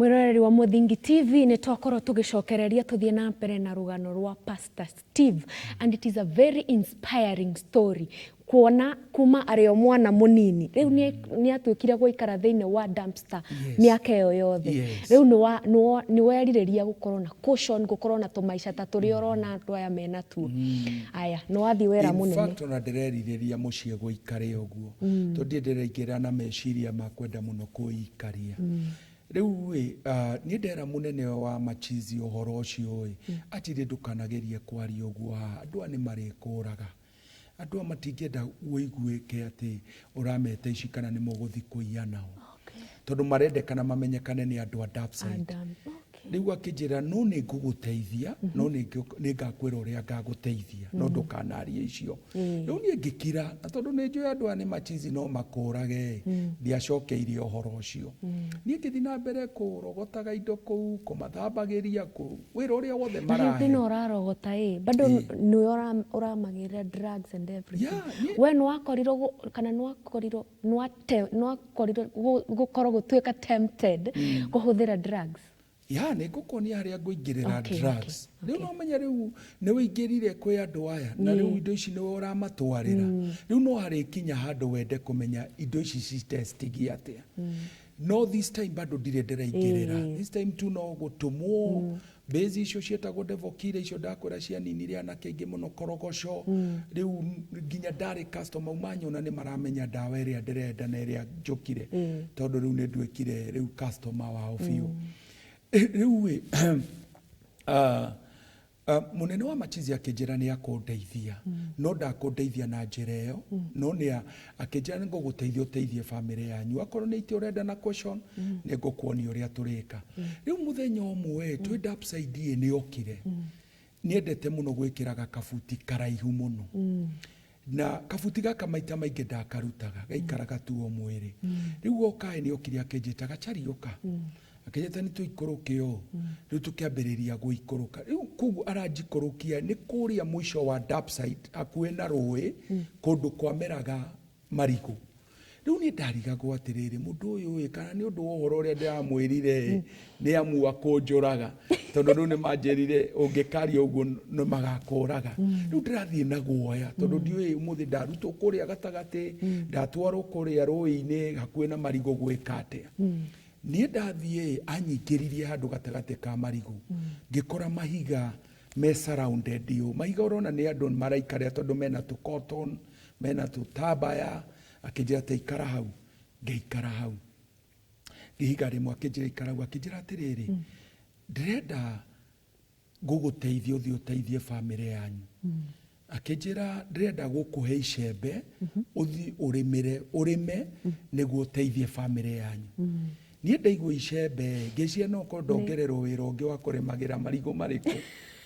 Mwĩroreri wa Mũthingi TV, nĩ twakorwo tũgĩcokereria tũthiĩ na mbere na rũgano rwa Pastor Steve, and it is a very inspiring story kuona kuma arĩ o mwana mũnini rĩu nĩ atuĩkire gũikara thĩinĩ wa dumpster mĩaka ĩyo yothe. Rĩu nĩ werirĩria gũkorwo na cushion, gũkorwo na tũmaica ta tũrĩa ũrona andũ aya mena tuo. Aya, nĩ wathiĩ wĩra In mũnene. fact, ona ndĩrerirĩria mũciĩ gũikare ũguo, tondũ ndirĩ ndĩraingĩra na meciria ma kwenda mũno kwĩikaria. Rĩu ĩ, niĩ ndera mũnene wa machizi ũhoro ũcio ĩ, anjĩrire, "Ndũkanagerie kwaria ũguo haha, andũ aya nĩ marĩkũraga. Andũ aya matingĩenda wĩiguĩke atĩ ũrameta ici kana nĩ mũgũthiĩ kũiya nao, tondũ marendekana mamenyekane nĩ andũ a dark side." Adam. Okay. Rĩu akĩnjĩra, "No nĩ ngũgũteithia, no nĩ ngakwĩra ũrĩa ngagũteithia, no ndũkanarie icio." Rĩu niĩ ngĩkira, na tondũ nĩ njũĩ andũ aya nĩ machizi, no makũrage, ndiacokeirie ũhoro ũcio. Niĩ ngĩthiĩ na mbere kũrogotaga indo kũu, kũmathambagĩria, wĩra ũrĩa wothe Na marahe. hĩndĩ ĩno ũrarogota ĩ, bado nĩwe ũramagĩrĩra drugs and everything? Yeah, We nĩwakorirwo kana nĩwakorirwo nĩwakorirwo gũkorwo gũtuĩka tempted kũhũthĩra drugs? Ya, nĩ ngũkuonia harĩa ngũingĩrĩra drugs. Rĩu no menye rĩu nĩ ũingĩrire kwĩ andũ aya, na rĩu indo ici nĩwe ũramatwarĩra. Rĩu no harĩkinya handũ wende kũmenya indo ici citestigia atĩa. No this time bado ndirĩ ndĩraingĩrĩra. This time tu no gũtũmwo base icio ciĩtagwo Devokira, icio ndakwĩra cianinire anake aingĩ mũno korogoco. Rĩu nginya ndarĩ customer umanyona nĩ maramenya ndawa ĩrĩa ndĩrenda na ĩrĩa njũkire, tondũ rĩu nĩ nduĩkire rĩu customer wao biũ. Rĩu ĩ, mũnene wa machizi akĩnjĩra nĩ akũndeithia, no ndakũndeithia na njĩra ĩyo, no nĩ akĩnjĩra, "Nĩ ngũgũteithia ũteithie bamĩrĩ yanyu. Akorwo nĩ itĩ ũrenda na caution, nĩ ngũkuonia ũrĩa tũrĩka." Rĩu mũthenya ũmwe twĩ dumpsite ĩ, nĩ okire. Nĩendete mũno gwĩkĩraga kabuti karaihu mũno, na kabuti gaka maita maingĩ ndakarutaga, gaikaraga tu o mwĩrĩ. Rĩu oka ĩ, nĩ okire akĩnjĩta, "Gachari, ũka." Akĩnjĩta nĩ tũikũrũke ũũ. Rĩu tũkĩambĩrĩria gũikũrũka. Rĩu koguo aranjikũrũkia nĩ kũrĩa mũico wa dumpsite, hakuhĩ na rũĩ, kũndũ kwameraga marigũ. Rĩu niĩ ndarigagwo atĩrĩrĩ, mũndũ ũyũ ĩ, kana nĩ ũndũ wa ũhoro ũrĩa ndĩramwĩrire ĩ, nĩ amua kũnjũraga, tondũ rĩu nĩ manjĩrire ũngĩkaria ũguo nĩ magakũraga. Rĩu ndĩrathiĩ na guoya, tondũ ndiũĩ ũmũthĩ ndarutwo kũrĩa gatagatĩ, ndatwarwo kũrĩa rũĩ-inĩ hakuhĩ na marigũ gwĩka atĩa. Niĩ ndathiĩ, anyingĩririe handũ gatagatĩ ka marigũ, ngĩkora mahiga me surrounded ũũ. Mahiga ũrona nĩ andũ maraikarĩra, tondũ mena tũ cotton, mena tũtambaya. Akĩnjĩra, "Ta ikara hau." Ngĩikara hau ihiga rĩmwe. Akĩnjĩra, "Ikara hau." Akĩnjĩra atĩrĩrĩ, "Ndĩrenda ngũgũteithia ũthiĩ ũteithie bamĩrĩ yanyu." Akĩnjĩra, "Ndĩrenda gũkũhe icembe, ũthiĩ ũrĩmĩre, ũrĩme nĩguo ũteithie bamĩrĩ yanyu." Niĩ ndaigua icembe, ngĩciria no korwo ndongererwo wĩra ũngĩ wa kũrĩmagĩra marigũ marĩkũ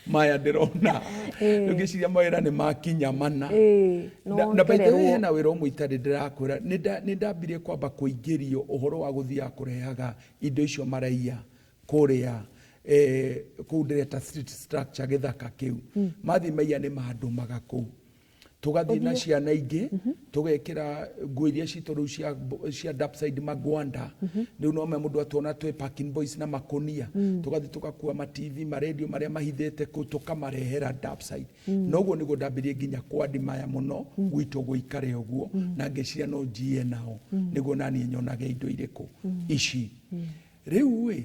maya ndĩrona. Rĩu ngĩciria mawĩra nĩ makinya mana. Na by the way, nongererwo. Hena wĩra ũmwe itarĩ ndĩrakwĩra. Nĩ ndambirie kwamba kũingĩrio ũhoro wa gũthiaga kũrehaga indo icio maraiya kũrĩa kũu ndĩreta street structure, gĩthaka kĩu mathiĩ maiya. Nĩ mandũmaga kũu, tũgathiĩ na Ũthiĩ. ciana ingĩ, tũgekĩra nguo iria citũ rĩu cia dumpsite, magwanda. Rĩu no me mũndũ atuona twĩ parking boys na makũnia, tũgathiĩ tũgakua ma TV, ma radio marĩa mahithĩte kũu, tũkamarehera dumpsite. Noguo nĩguo ndambirie nginya kwandi maya mũno gwitũ gũikare ũguo, na ngĩciria no njiye nao nĩguo naniĩ nyonage indo irĩkũ ici rĩu ĩ.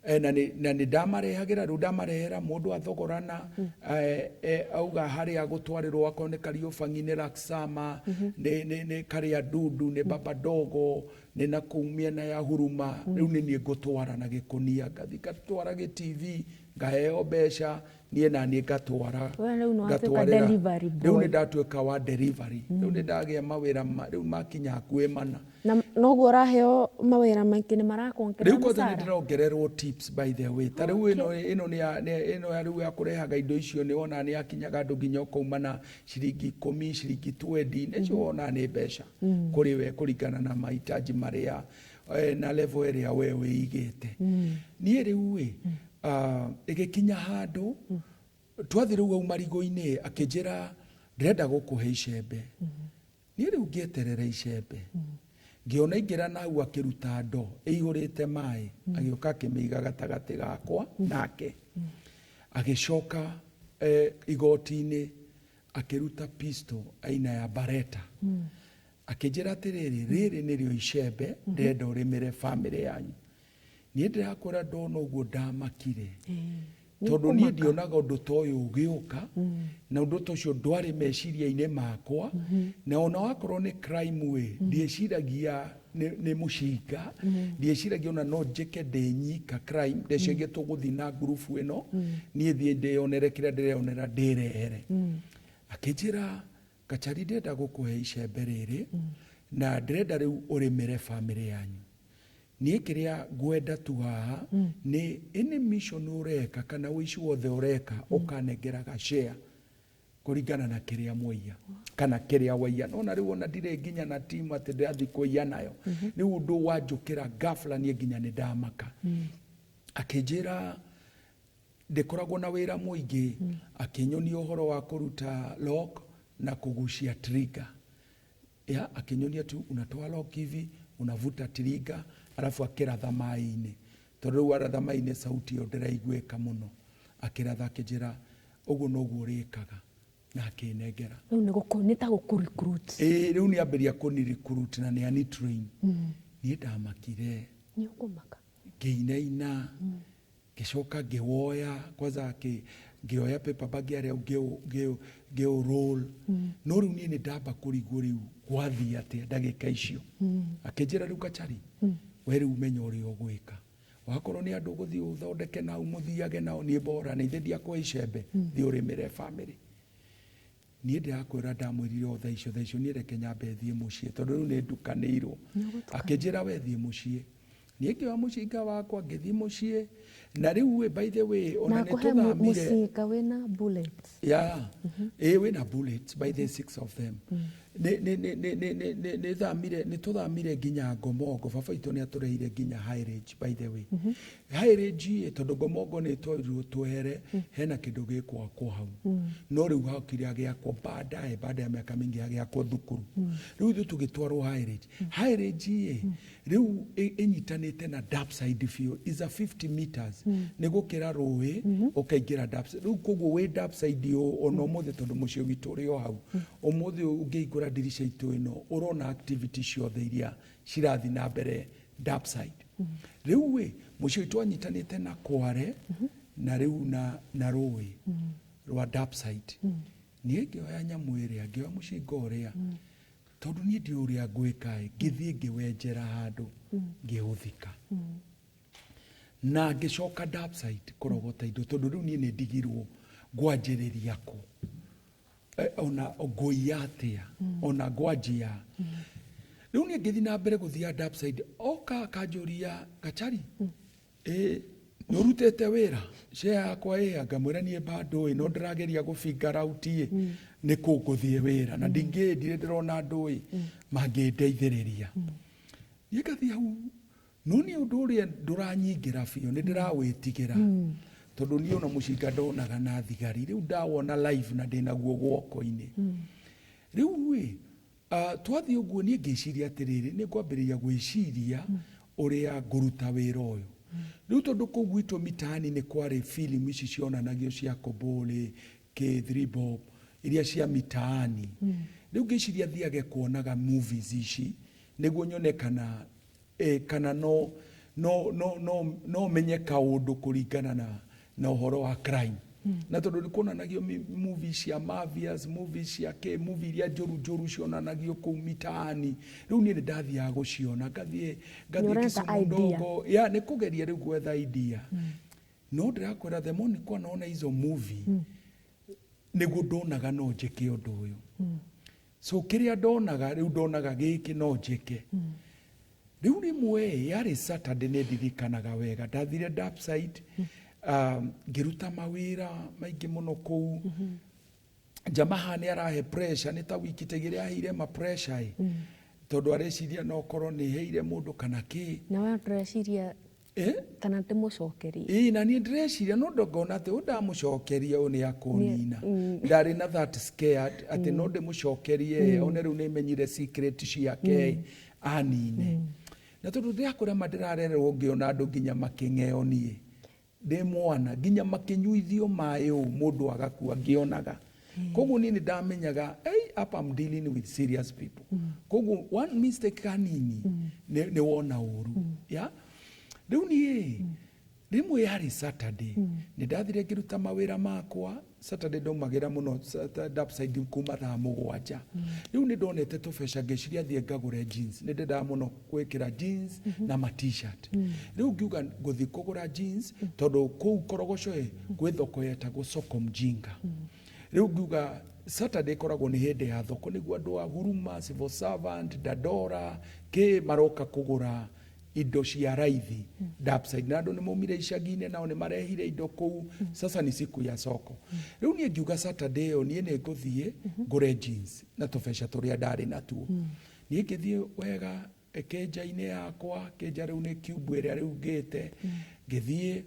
Na nĩ ndamarehagĩra. Rĩu ndamarehera, mũndũ athogorana, auga harĩa gũtwarĩrwo, akorwo nĩ Kariũbangi, nĩ Laksama, nĩ Karĩa Ndundu, nĩ Baba Dogo, nĩ na kũu mĩena ya Huruma. Rĩu nĩ niĩ ngũtwara na gĩkũnia, ngathi ngatwara gĩ TV, ngaheo mbeca, niĩ naniĩ ngatwara. We rĩu nĩ watuĩka Ngatwarĩra. delivery Rĩu boy. nĩ ndatuĩka wa delivery. Rĩu nĩ ndagĩa mawĩra rĩu makinya hakuhĩ mana. Na noguo ũraheo mawĩra maingĩ, nĩ marakuongerera Rĩu kwanza nĩ mũcara? ndĩrongererwo tips, by the way. Ta rĩu ĩno nĩ ya ĩno ya rĩu ya kũrehaga indo icio, nĩ wona nĩ yakinyaga andũ nginya ũkauma na ciringi 10, ciringi 20. Nĩcio wona nĩ mbeca kũrĩ we, kũringana na mahitaji marĩa na level ĩrĩa we wĩigĩte. Niĩ rĩu ĩ, ĩgĩkinya handũ twathiĩ rĩu au marigũ-inĩ, akĩnjĩra, "Ndĩrenda gũkũhe icembe." Niĩ rĩu ngĩeterera icembe. Ngĩona aingĩra na hau akĩruta ndoo ĩihũrĩte maĩ, agĩũka akĩmĩiga gatagatĩ gakwa nake. Agĩcoka igoti-inĩ akĩruta pistol aina ya Beretta. Akĩnjĩra atĩrĩrĩ, rĩrĩ nĩrĩo icembe ndĩrenda ũrĩmĩre bamĩrĩ yanyu. Niĩ ndĩrakwĩra ndona ũguo ndamakire, tondũ niĩ ndionaga ũndũ ta ũyũ ũgĩũka, na ũndũ ta ũcio ndwarĩ meciria-inĩ makwa, na ona wakorwo nĩ crime ĩ, ndieciragia nĩ mũcinga, ndieciragia ona no njĩke ndĩ nyika crime, ndeciragia tũgũthiĩ na ngurubu ĩno, niĩ thiĩ ndĩyonere kĩrĩa ndĩreyonera ndĩrehere. Akĩnjĩra, Gachari, ndĩrenda gũkũhe icembe rĩrĩ, na ndĩrenda rĩu ũrĩmĩre bamĩrĩ yanyu. Niĩ kĩrĩa ngwenda tu haha nĩ any mission ũreka kana ũici wothe ũreka, ũkanengeraga share kũringana na kĩrĩa mwaiya kana kĩrĩa waiya. Nona rĩu ona ndirĩ nginya na team atĩ ndĩrathiĩ kũiya nayo. Rĩu ũndũ wanjũkĩra ghafla, niĩ nginya nĩ ndamaka. Akĩnjĩra ndĩkoragwo na wĩra mũingĩ, akĩnyonia ũhoro wa kũruta lock na kũgucia trigger. Ya, akĩnyonia tu unatoa lock hivi, unavuta trigger, alafu akĩratha maĩ-inĩ. Tondũ rĩu aratha maĩ-inĩ sauti ĩyo ndĩraiguĩka mũno. Akĩratha akĩnjĩra ũguo noguo ũrĩkaga, na akĩnengera. Rĩu nĩ ta gũkũ recruit. Ĩĩ, rĩu nĩ ambĩrĩria kũni recruit na nĩ ani train. Niĩ ndamakire. Nĩ ũkũmaka. Ngĩinaina, ngĩcoka ngĩwoya kwanza, ngĩoya paper bag yarĩa ngĩũ roll. No rĩu niĩ nĩ ndamba kũrigwo rĩu gwathiĩ atĩa ndagĩka icio. Akĩnjĩra, rĩu Gachari, we rĩu menya ũrĩa ũgwĩka. Wakorwo nĩ andũ ũgũthiĩ ũthondeke nao, mũthiage nao, niĩ bora na ithe ndiakũhe icembe, thiĩ ũrĩmĩre bamĩrĩ. Niĩ ndĩrakwĩra ndamwĩrire o thaa icio, thaa icio niĩ reke nyambe thiĩ mũciĩ, tondũ rĩu nĩ ndukanĩirwo. Akĩnjĩra we thiĩ mũciĩ. Niĩ ngĩoya mũcinga wakwa ngĩthiĩ mũciĩ, na rĩu ĩ, by the way, ona na nĩ kũhe tũthamire. Mũcinga wĩna bullets? Yeah, ĩ wĩna bullets, by the six of them. Nĩ nĩ nĩ nĩ nĩ nĩ nĩ nĩ thamire, nĩ tũthamire nginya Ngomongo. Baba witũ nĩ atũrehire nginya High Ridge, by the way. High Ridge ĩ, tondũ Ngomongo nĩ twerirwo twehere, hena kĩndũ gĩkwakwo hau. No rĩu hakire agĩakwo baadaye, baada ya miaka mĩingĩ agĩakwo thukuru. Rĩu ithuĩ tũgĩtwarwo High Ridge. High Ridge ĩ, rĩu ĩnyitanĩte na Dapside biũ, is a 50 meters nĩ gũkĩra rũĩ ũkaingĩra Dapside. Rĩu koguo wĩ Dapside ũũ ona ũmũthĩ, tondũ mũciĩ witũ ũrĩ o hau, ũmũthĩ ũngĩhingũra ndirica itũ ĩno ũrona activity ciothe iria cirathiĩ na mbere Dapside. Rĩu ĩ, mũciĩ witũ wanyitanĩte na kware na rĩu na rũĩ rwa Dapside. Niĩ ngĩoya nyamũ ĩrĩa, ngĩoya mũcinga ũrĩa, tondũ niĩ ndiũĩ ũrĩa ngwĩka ĩ, ngĩthiĩ ngĩwenjera handũ, ngĩũthika na ngĩcoka Dapside kũrogota indo, tondũ rĩu niĩ nĩ ndigirwo ngwanjĩrĩria kũ. Ona ngũiya atĩa, ona ngwanjia. Rĩu niĩ ngĩthiĩ na mbere gũthiaga Dapside, oka akanjũria, Gachari, ĩ nĩ ũrutĩte wĩra, share yakwa ĩ? Ngamwĩra niĩ bado ĩ, no ndĩrageria gũ figure out ĩ nĩ kũ ngũthiĩ wĩra, na ndingĩ ndirĩ ndĩrona andũ ĩ mangĩndeithĩrĩria. Niĩ ngathiĩ hau, no niĩ ũndũ ũrĩa ndũranyingĩra biũ, nĩ ndĩrawĩtigĩra, tondũ niĩ ona mũcinga ndonaga na thigari, rĩu ndawona live na ndĩnaguo guoko-inĩ. Rĩu ĩ, twathiĩ ũguo, niĩ ngĩciria atĩrĩrĩ, nĩ ngwambĩrĩria gwĩciria ũrĩa ngũruta wĩra ũyũ. Rĩu tondũ kũu gwitũ mitaani nĩ kwarĩ film ici cionanagio cia Kobole, K3 Bob, iria cia mitaani. Rĩu ngĩciria thiage kuonaga movies ici nĩguo nyone kana no menye kaũndũ kũringana na ũhoro wa crime. Na tondũ nĩ kuonanagio movies cia mafias, movies cia kĩ, movie iria njũru njũru cionanagio kũu mitaani. Rĩu niĩ nĩ ndathiaga gũciona, ngathiĩ Nĩ ũretha Kisumu idea. ndogo ya nĩ kũgeria rĩu gwetha idea. No ndĩrakwĩra, the more nilikuwa naona hizo movie, nĩguo ndonaga no njĩke ũndũ ũyũ. So kĩrĩa ndonaga rĩu, ndonaga gĩkĩ no njĩke. Rĩu rĩmwe yarĩ Saturday, nĩ ndirikanaga wega, ndathire Dapside, ngĩruta mawĩra maingĩ mũno kũu. Jamaha nĩ arahe pressure, nĩ ta wiki ta igĩrĩ aheire ma pressure ĩ, tondũ areciria no korwo nĩ heire mũndũ kana kĩ. Na we ndũreciria Eh? Kana ndĩmũcokerie. Ĩĩ, na niĩ ndĩreciria no ndongona atĩ ũyũ ndamũcokeria ũyũ nĩ akũnina. Ndarĩ na that scared atĩ no ndĩmũcokerie, one rĩu nĩ menyire secret ciake, anine. Na tondũ ndĩrakũrĩa ma ndĩrarererwo ngĩona andũ nginya makĩng'eo, niĩ ndĩ mwana nginya makĩnyuithio maĩ ũũ mũndũ agakua ngĩonaga. Koguo niĩ nĩ ndamenyaga, hey, hapa I'm dealing with serious people. Koguo one mistake kanini nĩ wona ũru. Yeah? Rĩu niĩ rĩmwe yarĩ Saturday, nĩ ndathire ngĩruta mawĩra makwa. Saturday ndaumagĩra mũno Dapside kuma thaa 7. Rĩu nĩ ndonete tũbeca, ngĩciria thiĩ ngagũre jeans. Nĩ ndendaga mũno gwĩkĩra jeans na ma T-shirt. Rĩu ngiuga ngũthiĩ kũgũra jeans, tondũ kũu Korogoco ĩ gwĩ thoko yetagwo Soko Mjinga. Rĩu ngiuga Saturday ĩkoragwo nĩ hĩndĩ ya thoko, nĩguo andũ a Huruma, civil servant, Dandora kĩ maroka kũgũra indo cia raithi Dapside, na andũ nĩ maumire icagi-inĩ, nao nĩ marehire indo kũu. Sasa ni siku ya soko. Rĩu niĩ ngiuga Saturday ĩyo niĩ nĩ ngũthiĩ ngũre jeans na tũbeca tũrĩa ndarĩ natuo. Niĩ ngĩthiĩ wega kĩnja-inĩ yakwa, kĩnja rĩu nĩ cube ĩrĩa rĩu ngĩte. Ngĩthiĩ,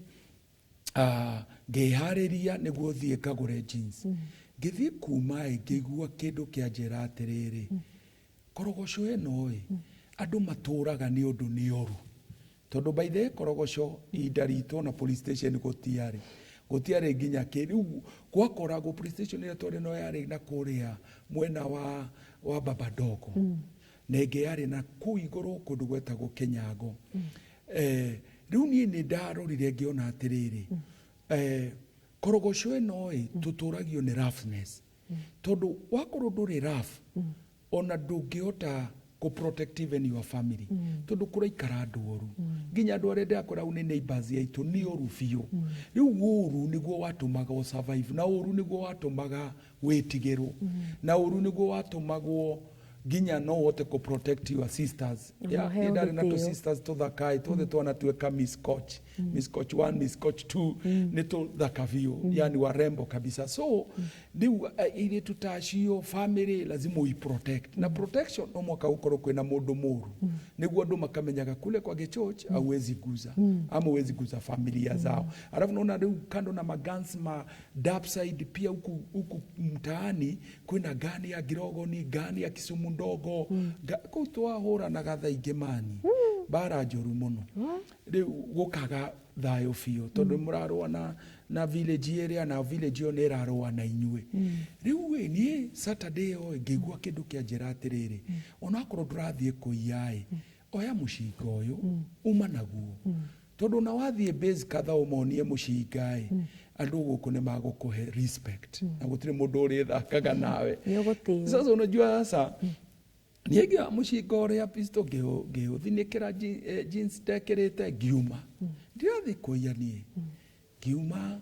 ngĩharĩria nĩguo thiĩ ngagũre jeans. Ngĩthiĩ kuma ĩ ngĩigua kĩndũ kĩanjĩra atĩrĩrĩ, Korogoco ĩno ĩ andũ matũraga nĩ ũndũ nĩ oru, tondũ by the way Korogoco ihinda ritũ ona police station gũtiarĩ nginya kĩ. Rĩu gwakoragwo police station ĩrĩa twarĩ no yarĩ na kũrĩa mwena wa Babadogo, na ĩngĩ yarĩ na kũu igũrũ kũndũ gwetagwo Kĩnyango. Rĩu niĩ nĩ ndarorire ngĩona atĩrĩrĩ, Korogoco ĩno ĩ tũtũragio nĩ roughness, tondũ wakorwo ndũrĩ rough ona ndũngĩhota kũ protect even your family, tondũ kũraikara andũ oru. Nginya andũ arĩa ndĩrakora au nĩ neighbors aitũ nĩ oru biũ. Rĩu ũru nĩguo watũmaga ũ survive, na ũru nĩguo watũmaga wĩtigĩrwo, na ũru nĩguo watũmagwo nginya no ũhote kũ protect your sisters. Na Yeah, mũheo niĩ ndarĩ na tũ gĩtĩo. sisters tũthakaĩ tuothe twanatuĩka Miss Coach, Miss Coach 1, Miss Coach 2, nĩ tũthaka biũ, yani warembo kabisa. So rĩu airĩtu ta acio, family lazima ui protect, na protection no mwaka gũkorwo kwĩna mũndũ mũru nĩguo andũ makamenyaga kule kwa Gĩchurch hauwezi guza ama huwezi guza familia zao. Alafu naona rĩu kando na magans ma Dapside, pia huku huku mtaani kwĩna gang ya Girogoni, gang ya Kisumu ndogo. Kũu twahũranaga thaa ingĩ mani mbara njũru mũno. Rĩu gũkaga thayũ biũ, tondũ mũrarũa na village ĩrĩa na village ĩyo nĩ ĩrarũa na inyuĩ. Rĩu ĩ niĩ Saturday ĩyo ĩ, ngĩigua kĩndũ kĩanjĩra atĩrĩrĩ, onakorwo ndũrathiĩ kũiya ĩ, oya mũcinga ũyũ uma naguo, tondũ ona wathiĩ base kadha ũmonie mũcinga ĩ, andũ gũkũ nĩ magũkũhe respect na gũtirĩ mũndũ ũrĩthakaga nawe. Nĩ ũgũtĩo. Sasa unajua, sasa niĩ ngĩoya mũcinga ũrĩa pistol, ngĩũthinĩkĩra jeans ndekĩrĩte, ngiuma. Ndirathiĩ kũiya niĩ, ngiuma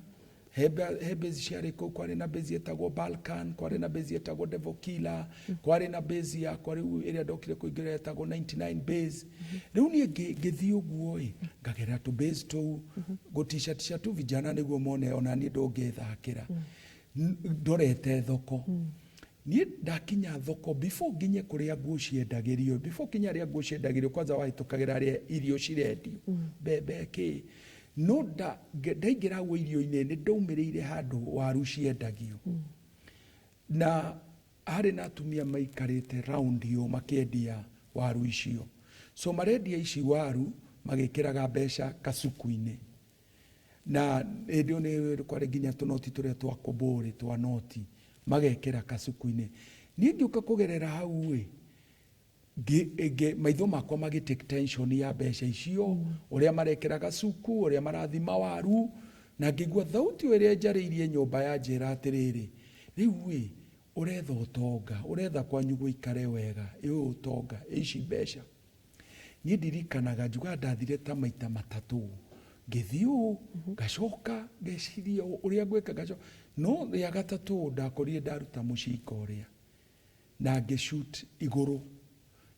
he base ciarĩ kũu. Kwarĩ na base yetagwo Balkan, kwarĩ na base yetagwo Devil Killer, kwarĩ na base yakwa rĩu ĩrĩa ndokire kũingĩra yetagwo 99 base. Rĩu niĩ ngĩthiĩ ũguo ĩ ngagerera tũ base tũu gũticatica tu vijana nĩguo mone ona niĩ ndũngĩthakĩra. Ndorete thoko. Niĩ ndakinya thoko, before nginye kũrĩa nguo ciendagĩrio, before kinya harĩa nguo ciendagĩrio, kwanza wahĩtũkagĩra harĩa irio cirendio, mbembe kĩ. No ndaingĩra hau irio-inĩ, nĩ ndaumĩrĩire handũ waru ciendagio, na harĩ na atumia maikarĩte round ĩyo makĩendia waru icio. So marendia ici waru magĩkĩraga mbeca kacuku-inĩ, na hĩndĩ ĩyo nĩ kwarĩ nginya tũnoti tũrĩa twa kũbũrĩ twa noti magekĩra kacuku-inĩ. Niĩ ngĩũka kũgerera hau ĩ, maitho makwa magĩ take tension ya mbeca icio, ũrĩa marekĩra gacuku, ũrĩa marathima waru, na ngĩigua thauti ĩrĩa njarĩirie nyũmba ya njĩra atĩrĩrĩ, rĩu ĩ ũretha ũtonga, ũretha kwanyu gũikare wega, ĩ ũyũ ũtonga, ĩ ici mbeca. Niĩ ndirikanaga njugaga ndathire ta maita matatũ, ngĩthiĩ ũũ ngacoka ngeciria ũrĩa ngwĩka, ngacoka. No rĩa gatatũ ndakorire ndaruta mũcinga ũrĩa na ngĩshoot igũrũ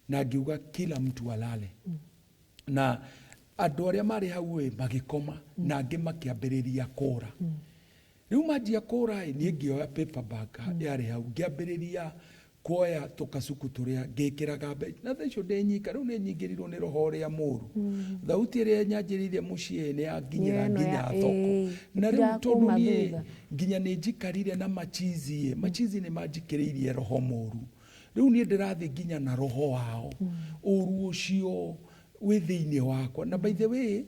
na ngiuga kila mtu alale, na andũ arĩa marĩ hau ĩ magĩkoma, na angĩ makĩambĩrĩria kũra. Rĩu manjia kũra ĩ, niĩ ngĩoya paper bag yarĩ hau, ngĩambĩrĩria. Kuoya tũkacuku tũrĩa ngĩkĩraga mbe na thaa icio ndĩ nyika. Rĩu nĩ nyingĩrirwo nĩ roho ũrĩa mũru. Thauti ĩrĩa nyanjĩrĩirie mũciĩ nĩ yanginyĩra Nĩ ĩno nginya thoko. Na rĩu tondũ ĩtirakuma niĩ thutha. Nginya nĩ njikarire na machizi ĩ, machizi nĩ manjikĩrĩirie roho mũru. Rĩu niĩ ndĩrathiĩ nginya na roho wao, ũru ũcio wĩ thĩinĩ wakwa. Na by the way,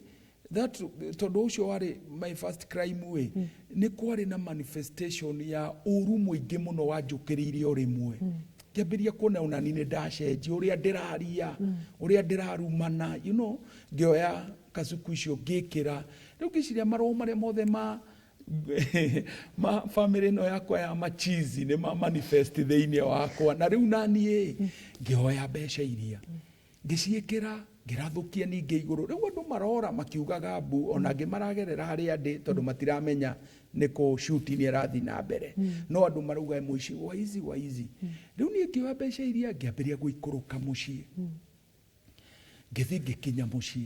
that tondũ ũcio warĩ my first crime ĩ, nĩ kwarĩ na manifestation ya ũru mũingĩ mũno wanjũkĩrĩire o rĩmwe. Ngĩambĩrĩria kuona ona niĩ nĩ ndacenjia ũrĩa ndĩraria, ũrĩa ndĩrarumana. Ngĩoya kacuku icio ngĩkĩra. Rĩu ngĩciria marũa marĩa mothe ma family ĩno yakwa ya machizi nĩ ma manifest thĩinĩ wakwa. Na rĩu naniĩ ngĩoya mbeca iria, ngĩciĩkĩra, ngĩrathũkia ningĩ igũrũ. Rĩu andũ marora makiugaga mbu, ona angĩ maragerera harĩa ndĩ tondũ matiramenya nĩ kũ shoot nĩ ĩrathiĩ na mbere, no andũ marauga mũici waizi waizi. Rĩu niĩ ngĩoya mbeca iria, ngĩambĩrĩria gũikũrũka mũciĩ. Ngĩthiĩ ngĩkinya mũciĩ.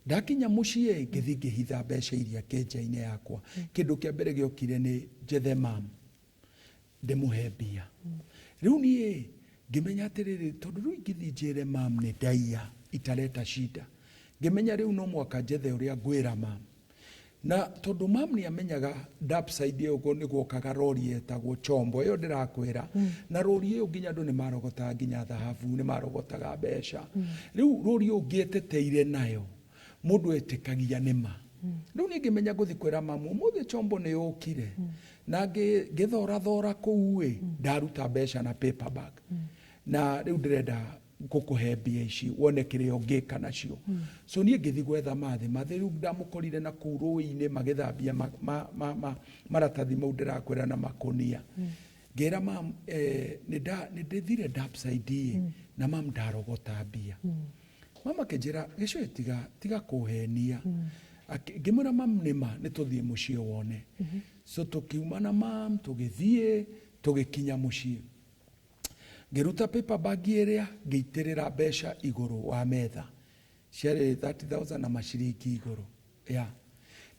Ndakinya mũciĩ, ngĩthiĩ ngĩhitha mbeca iria kĩnja-inĩ yakwa. Kĩndũ kĩa mbere gĩokire nĩ njethe mam, ndĩmũhe mbia. Rĩu niĩ ngĩmenya atĩrĩrĩ, tondũ rĩu ingĩthiĩ njĩre mam nĩ ndaiya, itareta shida. Ngĩmenya rĩu no mwaka njethe ũrĩa ngwĩra mam. Na tondũ mam nĩ amenyaga dark side ĩyo nĩ gwokaga rori yetagwo chombo ĩyo ndĩrakwĩra. Na rori ĩyo nginya andũ nĩ marogotaga nginya thahabu, nĩ marogotaga mbeca. Rĩu rori ĩyo ũngĩeteteire nayo, mũndũ etĩkagia nĩ ma. Rĩu niĩ ngĩmenya ngũthiĩ kwĩra mamu ũmũthĩ chombo nĩ yũkire na ngĩthorathora kũu ĩ, ndaruta mbeca na paper bag, na rĩu ndĩrenda ngũkũhe mbia ici wone kĩrĩa ũngĩka nacio. So niĩ ngĩthiĩ gwetha mathĩ. Mathĩ rĩu ndamũkorire na kũu rũĩ-inĩ magĩthambia maratathi mau ndĩrakwĩra na makũnia. Ngĩra mam, nĩ ndĩthire dark side ĩ, na mam ndarogota mbia. Mama akĩnjĩra, "Gĩcũĩ, tiga tiga kũhenia." Ngĩmwĩra, "Mam, nĩma, nĩ tũthiĩ mũciĩ wone." So tũkiuma na mam, tũgĩthiĩ, tũgĩkinya mũciĩ, ngĩruta paper bag ĩrĩa, ngĩitĩrĩra mbeca igũrũ wa metha. Ciarĩ 30,000 na maciringi igũrũ ya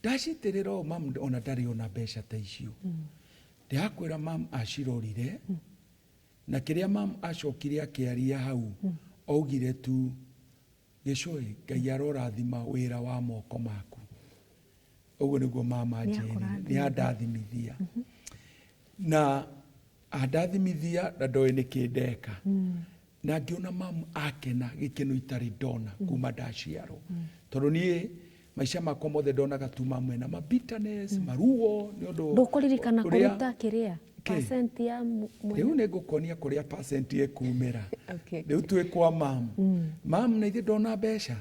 ndacitĩrĩra ũũ. Mam ona ndarĩ ona mbeca ta icio. Ndĩrakwĩra, mam acirorire, na kĩrĩa mam acokire akĩaria hau, augire tu, "Gĩcũĩ, Ngai arorathima wĩra wa moko maku." Ũguo nĩguo mama njĩrire. Nĩakũrathimithia. Nĩ andathimithia na andathimithia, na ndoĩ nĩkĩ ndeka. Na ngĩona mamu akena gĩkeno itarĩ ndona kuma ndaciarwo, tondũ niĩ maica makwa mothe ndonaga tu mamu ena ma bitterness, maruo nĩ ũndũ Ndũkũririkana ũrĩa kũruta kĩrĩa Kĩ? percent ya mwene? Rĩu nĩ ngũkuonia kũrĩa percent ĩkumĩra. Rĩu twĩ kwa mam. Mam na ithuĩ ndona mbeca,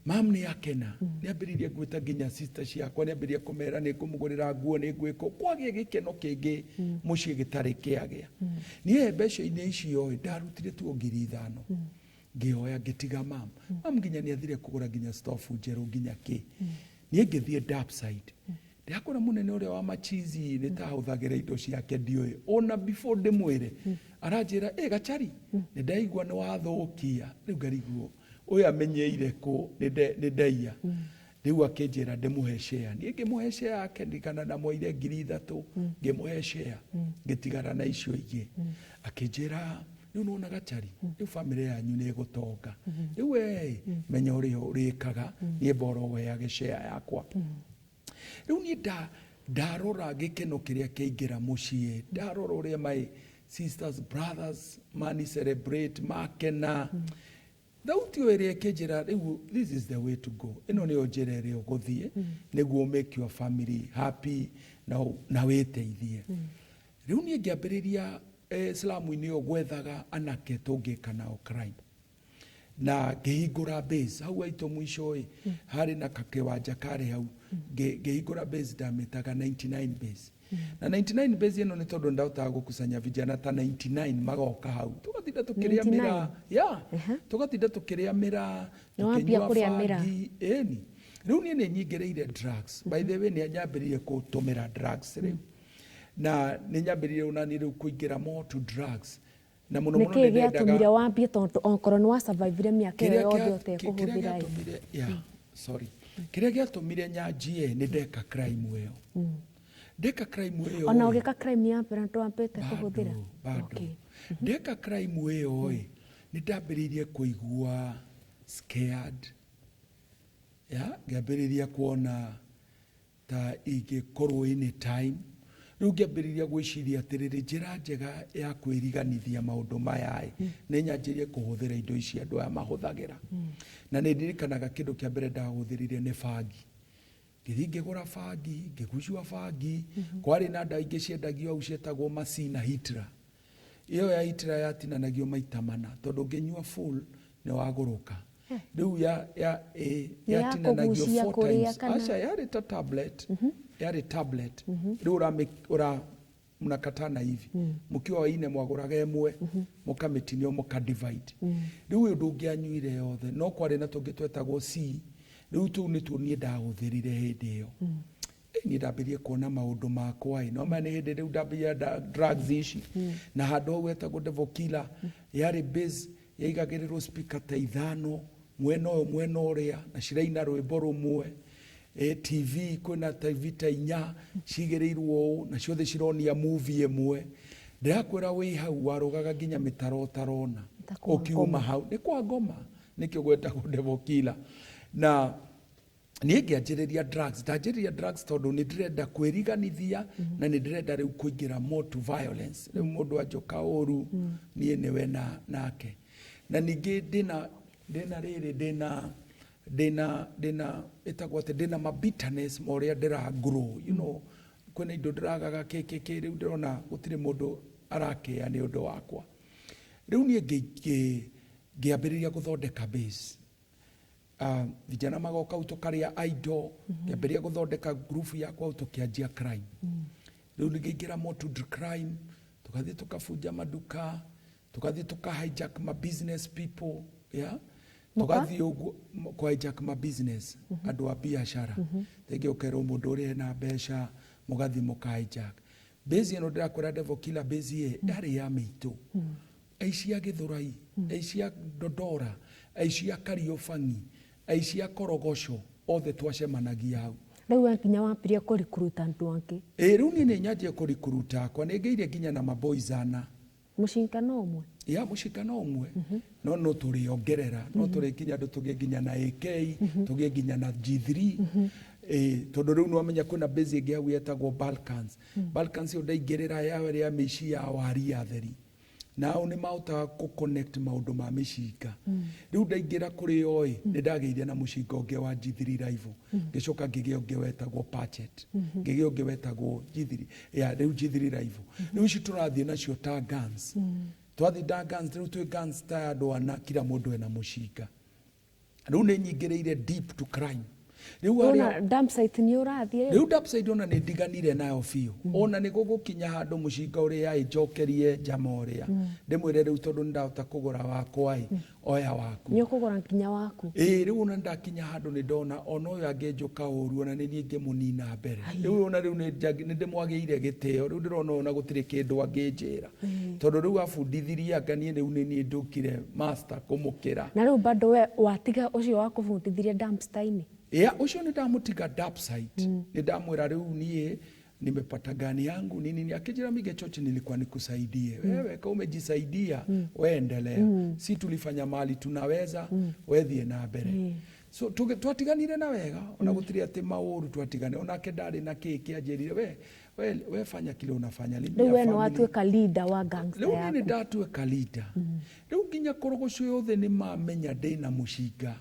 mam nĩ akena, nĩ ambĩrĩirie gwĩta nginya sister ciakwa, nĩ ambĩrĩirie kũmera nĩ ngũmũgũrĩra nguo, nĩ ngwĩka. Kwagĩa gĩkeno kĩngĩ mũciĩ gĩtarĩ kĩagĩa. Niĩ mbeca-inĩ icio ĩ, ndarutire tu o 5,000, ngĩoya, ngĩtiga mam. Mam nginya nĩ athire kũgũra nginya stofu njerũ, nginya kĩ. Niĩ ngĩthiĩ dark side. Ndĩrakora mũnene ũrĩa wa machizi nĩ ta ahũthagĩra indo ciake, ndiũĩ. Ona before ndĩmwĩre, aranjĩra, "Ĩ Gachari, nĩ ndaigua nĩ wathũkia." Rĩu ngarigwo ũyũ amenyeire kũ nĩ ndaiya. Rĩu akĩnjĩra ndĩmũhe share. Niĩ ngĩmũhe share yake. Ndirikana ndamwoire 3,000, ngĩmũhe share, ngĩtigara na icio ingĩ. Akĩnjĩra, "Rĩu nĩwona Gachari, rĩu family yanyu nĩ ĩgũtonga. Rĩu we menya ũrĩa ũrĩkaga, niĩ mboro weage share yakwa." Rĩu niĩ ndarora gĩkeno kĩrĩa kĩaingĩra mũciĩ, ndarora ũrĩa my sisters, brothers mani celebrate, makena, thauti ĩyo ĩrĩa ĩkĩnjĩra, "Rĩu this is the way to go. Ĩno nĩyo njĩra ĩrĩa ũgũthiĩ nĩguo make your family happy na wĩteithie." Rĩu niĩ ngĩambĩrĩria slamu-inĩ ĩyo gwethaga anake tũngĩka nao crime, na ngĩhingũra base hau haitũ mũico ĩ, harĩ na kakĩwanja karĩ hau. Ngĩhingũra base ndamĩtaga 99 base. Na 99 base ĩno nĩ tondũ ndahotaga gũkusanya vijana ta 99 magoka hau, tũgatinda tũkĩrĩa 99? Mĩraa ya tũgatinda tũkĩrĩa mĩraa. Nĩ wambia Tũkĩnyua kũrĩa mĩraa? bangi. Ĩni, rĩu niĩ nĩ nyingĩrĩire drugs. By the way, nĩ nyambĩrĩirie gũtũmĩra drugs rĩu, na nĩ nyambĩrĩirie onani rĩu kũingĩra more to drugs na mũno Nĩ mũno kĩĩ nĩ ndendaga gĩatũmire wambie, tondũ okorwo nĩ wasurvivire mĩaka ĩyo kĩrĩa yothe kĩrĩa ũtekũhũthĩra ĩ? Gĩatũmire, yeah, sorry, kĩrĩa gĩatũmire nyanjie nĩ ndeka crime ĩyo. Ndeka crime ĩyo Ona ĩ, ũgĩka crime ya mbere ndwambĩte kũhũthĩra? Bado, bado. Okay. Ndeka crime ĩyo ĩ, nĩ ndambĩrĩirie kũigua scared, ya ngĩambĩrĩria kuona ta ingĩkorwo anytime. Rĩu ngĩambĩrĩria gwĩciria atĩrĩrĩ, njĩra njega ya kwĩriganithia maũndũ maya ĩ, nĩ nyanjĩrie kũhũthĩra indo ici andũ aya mahũthagĩra. Na nĩ ndirikanaga kĩndũ kĩa mbere ndahũthĩrire nĩ bangi. Ngĩthiĩ ngĩgũra bangi, ngĩgucua bangi. Kwarĩ na ndawa ingĩ ciendagio hau cietagwo Masina Hitler. Ĩyo ya Hitler yatinanagio maita mana, tondũ ũngĩnyua full nĩ wagũrũka. Rĩu ya ĩ Nĩ ya yatinanagio kũgucia, four kũrĩa times. kana? Aca, yarĩ ta tablet, yarĩ tablet. Rĩu ũra mnakatana hivi, mkiwa waine mwagũraga ĩmwe, mũkamĩtinio, mũka divide. Rĩu ũndũ ũngĩanyuire yothe, no kwarĩ na tũngĩ twetagwo C. Rĩu tũu nĩtuo niĩ ndahũthĩrire hĩndĩ ĩyo. Niĩ ndambĩrĩrie kuona maũndũ makwa ĩ, no maya nĩ hĩndĩ rĩu ndambĩrĩria drugs ici. Na handũ hau hetagwo Devil Killer, yarĩ base yaigagĩrĩrwo speaker ta ithano mwena ũyũ, mwena ũrĩa, na ciraina rwĩmbo rũmwe. TV kwĩna TV ta inya cigĩrĩirwo ũũ, na ciothe cironia movie ĩmwe. Ndĩrakwĩra wĩ hau warũgaga nginya mĩtaro ũtarona. Ta kwa Ũkiuma ngoma. hau nĩ kwa ngoma, nĩkĩo gwetagwo Devil Killer. Na niĩ ngĩanjĩrĩria drugs, ndanjĩrĩria drugs tondũ nĩ ndĩrenda kwĩriganithia na nĩ ndĩrenda rĩu kũingĩra more to violence. Rĩu mũndũ anjũka ũru, niĩ nĩwe na nake. Na ningĩ ndĩna rĩrĩ, ndĩna ĩtagwo atĩ ndĩna ma bitterness ma ũrĩa ndĩra grow, kwĩna indo ndĩragaga kĩ kĩ kĩ, rĩu ndĩrona gũtirĩ mũndũ arakĩa nĩ ũndũ wakwa. Rĩu niĩ ngĩambĩrĩria gũthondeka base. Vijana magoka hau tũkarĩa idol, ngĩambĩrĩria gũthondeka group yakwa hau, tũkĩanjia crime. Rĩu nĩngĩingĩra more to the crime, tũgathiĩ tũkabunja maduka, tũgathiĩ tũka hijack ma business people, yeah? Mũka? Tũgathiĩ ũguo kũ hijack ma business, andũ a biacara. Rĩngĩ ũkerwo mũndũ ũrĩa ena mbeca, mũgathiĩ mũka hijack. Base ĩno ndĩrakwĩra Devil Killer base ĩ, yarĩ ya mĩitũ. Aici a Gĩthũrai, aici a Dodora, aici a Kariobangi, aici a Korogoco, othe twacemanagia hau. Rĩu we nginya wambirie kũrikuruta andũ angĩ? Ĩ, rĩu niĩ nĩ nyanjie kũrikuruta akwa, nĩ ngĩire nginya na maboys ana. Mũcingano ũmwe? Ya, mũcingano ũmwe. No no tũrĩongerera, no tũrĩ nginya andũ tũgĩe nginya na AK, tũgĩe nginya na G3. Tondũ rĩu nĩwamenya kwĩna base ĩngĩ hau yetagwo Balkans. Balkans ĩyo ndaingĩrĩra yawe ya mĩici ya wari atheri. Nao nĩ mahotaga kũ connect maũndũ ma mĩcinga. Rĩu ndaingĩra kũrĩ o ĩ, nĩ ndagĩire na mũcinga ũngĩ wa G3 rifle. Ngĩcoka ngĩgĩa ũngĩ wetagwo Patchet. Ngĩgĩa ũngĩ wetagwo G3. Ya, rĩu G3 rifle. Rĩu ici tũrathiĩ nacio ta guns. Twathiĩ ta guns, rĩu twĩ guns ta andũ ana, kila mũndũ ena mũcinga. Rĩu nĩ nyingĩrĩire deep to crime. Rĩu Ona arĩa dump site nĩ ũrathiĩ rĩu? Rĩu dump site ona nĩ ndiganire nayo biũ. Ona nĩ gũgũkinya handũ mũcinga ũrĩa ĩ njokerie njama ũrĩa. Ndĩmwĩre rĩu tondũ nĩ ndahota kũgũra wakwa ĩ, oya waku. Nĩ ũkũgũra nginya waku? Ĩ, rĩu ona ndakinya handũ nĩ ndona ona ũyũ angĩnjũka ũru, ona nĩ niĩ ingĩmũnina mbere. Rĩu ona rĩu nĩ ndĩmwagĩire gĩtĩo, rĩu ndĩrona ona gũtirĩ kĩndũ angĩnjĩra. Tondũ rĩu abundithirie anga niĩ rĩu nĩ niĩ ndũkire master kũmũkĩra. Na rĩu bado we watiga ũcio wakũbundithirie dumpster-inĩ? Ya, ũcio nĩ ndamũtiga dump site. Nĩ ndamwĩra rĩu niĩ nimepata gani yangu nini nini. Akijira Mige Chochi nilikuwa nikusaidie. Wewe kama umejisaidia, we endelea. Si tulifanya mali tunaweza, we thiĩ na mbere. So twatiganire na wega, ona gũtirĩ atĩ maũru twatiganire. Onake ndarĩ na kĩ kĩanjĩrire, we fanya kile unafanya. Limbia Rĩu we nĩ family. watuĩka leader wa gangster Rĩu niĩ nĩ yaku. ndatuĩka leader. Rĩu nginya korogoco yothe nĩ mamenya ndĩna mũcinga.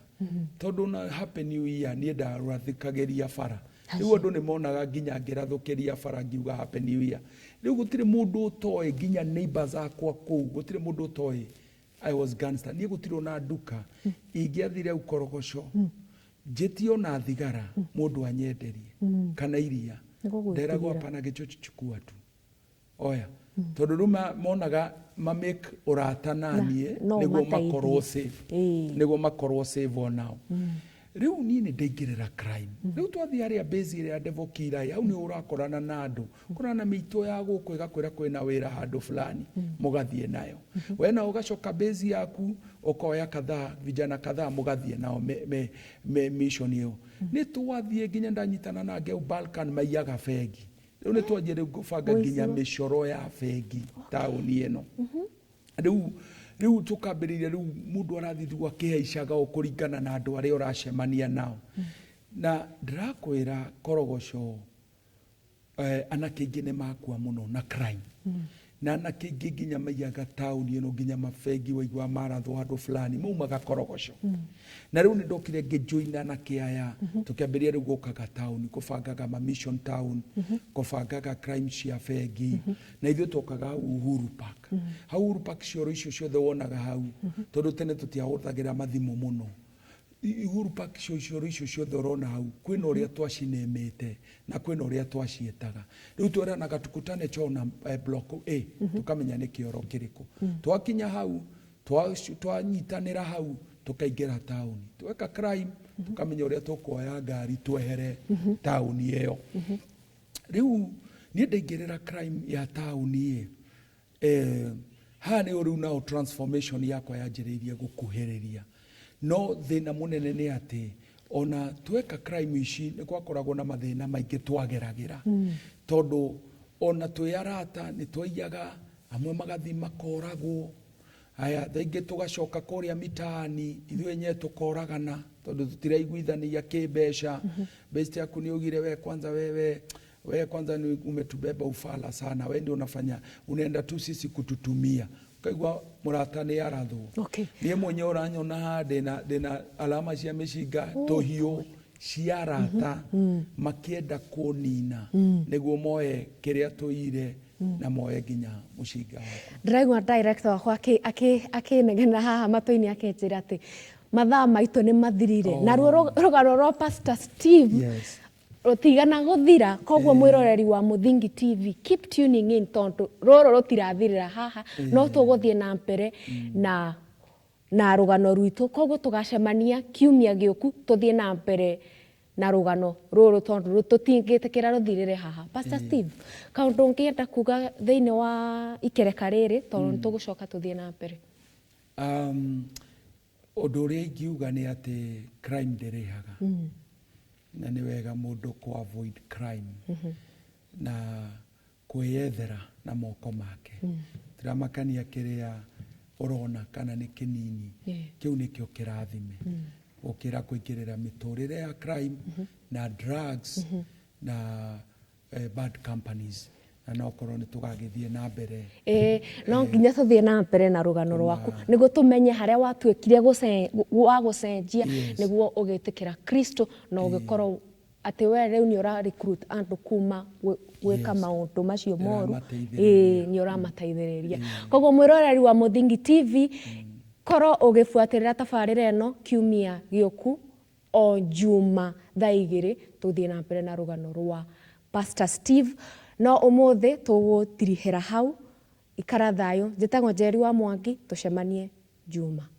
Tondũ na Happy New Year niĩ ndarathikagĩria bara. Rĩu andũ nĩ monaga nginya ngĩrathũkĩria bara ngiuga Happy New Year. Rĩu gũtirĩ mũndũ ũtoĩ, nginya neighbors akwa kũu, gũtirĩ mũndũ ũtoĩ I was gangster. Niĩ gũtirĩ ona nduka ingĩathire hau korogoco, njĩtie ona thigara mũndũ anyenderie kana iria. Nĩ gũgwĩtigĩra. Nderagwo hapana, Gĩchochi chukua tu. Oya. Tondũ rĩu monaga ma make ũrata na niĩ, No nĩguo mateithie. makorwo safe. Nĩguo makorwo safe onao. Rĩu niĩ nĩ ndaingĩrĩra crime. Rĩu twathiĩ harĩa base ĩrĩa ya Devil Killer, hau nĩ ũrakorana na andũ. Ũkorana na mĩitũ ya gũkũ ĩgakwĩra kwĩna wĩra handũ fulani, mũgathiĩ nayo. We na ũgacoka base yaku, ũkoya kadhaa, vijana kadhaa mũgathiĩ nao me mission ĩyo. Nĩ twathiĩ nginya ndanyitana na angĩ hau Balkan maiyaga bengi. Rĩu nĩ twanjie rĩu gũbanga nginya mĩcoro ya bengi taũni ĩno. Rĩu tũkambĩrĩria, rĩu mũndũ arathiĩ rĩu akĩhaicaga o kũringana na andũ arĩa ũracemania nao. Na ndĩrakwĩra Korogoco, anake aingĩ nĩ makua mũno na crime, na anake aingĩ nginya maiyaga taũni ĩno, nginya mabengi waigua marathwo handũ fulani maumaga Korogoco. Na rĩu nĩ ndokire ngĩjoin anake aya, tũkĩambĩrĩria rĩu gũkaga taũni kũbangaga ma mission town, kũbangaga crime cia bengi. Na ithuĩ twokaga hau Uhuru Park, hau Uhuru Park, cioro icio ciothe wonaga hau, tondũ tene tũtiahũthagĩra mathimũ mũno. Uhuru Park, cioro icio ciothe ũrona hau, kwĩna ũrĩa twacinemĩte na kwĩna ũrĩa twaciĩtaga. Rĩu tweranaga tukutane chona block A, tũkamenya nĩ kĩoro kĩrĩkũ. Twakinya hau, twanyitanĩra hau, tũkaingĩra taũni, tweka crime, tũkamenya ũrĩa tũkuoya ngari twehere taũni ĩyo. Rĩu niĩ ndaingĩrĩra crime ya taũni ĩ, haha nĩho rĩu nao transformation yakwa yanjĩrĩirie gũkuhĩrĩria. No thĩna mũnene nĩ atĩ ona tweka crime ici, nĩ gwakoragwo na mathĩna maingĩ twageragĩra, tondũ ona twĩ arata nĩ twaiyaga, amwe magathiĩ makoragwo. Aya thaa ingĩ tũgacoka kũrĩa mitaani ithuĩ enyewe tũkoragana, tondũ tũtiraiguithania kĩmbeca. Best yaku nĩ ugire, we kwanza, wewe we kwanza ni umetubeba ufala sana, we ndio unafanya unaenda tu sisi kututumia. Ukaigua mũrata nĩ arathwo. Niĩ mwenyewe ũranyona haha ndĩna alama cia mĩcinga, tũhiũ cia arata makĩenda kũnina nĩguo moe kĩrĩa tũire na moe nginya mũcinga wakwa. Ndĩraigua director wakwa akĩnegena haha matũ-inĩ akĩnjĩra atĩ mathaa maitũ nĩ mathirire. Naruo rũgano rwa Pastor Steve rũtigana gũthira. Koguo mwĩroreri wa Mũthingi TV, keep tuning in, tondũ rũrũ rũtirathirĩra haha, no tũgũthiĩ na mbere na rũgano rwitũ. Koguo tũgacemania kiumia gĩũku, tũthiĩ na mbere na rũgano rũrũ, tondũ tũtingĩtĩkĩra rũthirĩre haha. Pastor Steve, kaũndũ ũngĩenda kuga thĩinĩ wa ikereka rĩrĩ, tondũ nĩ tũgũcoka tũthiĩ na mbere? Ũndũ ũrĩa ingiuga nĩ atĩ crime ndĩrĩhaga, na nĩ wega mũndũ kũ avoid crime na kwĩyethera na moko make. Tiramakania kĩrĩa ũrona kana nĩ kĩnini, kĩu nĩkĩo kĩrathime, gũkĩra kũingĩrĩra mĩtũrĩre ya crime na drugs na bad companies. Na no korwo nĩ tũgagĩthiĩ na mbere. Ĩĩ, no nginya tũthiĩ na mbere na rũgano rwaku nĩguo tũmenye harĩa watuĩkire wa gũcenjia, nĩguo ũgĩtĩkĩra Kristo na ũgĩkorwo atĩ we rĩu nĩ ũra recruit andũ kuma gwĩka maũndũ macio moru. Ndĩramateithĩrĩria. Ĩĩ, nĩ ũramateithĩrĩria. Koguo mwĩroreri wa Mũthingi TV, korwo ũgĩbuatĩrĩra tabarĩra ĩno kiumia gĩũku o Juma thaa 2, tũthiĩ na mbere na rũgano rwa Pastor Steve. No ũmũthĩ tũgũtirihĩra hau. Ikara thayũ. Njĩtagwo Njeri wa Mwangi, tũcemanie Juma.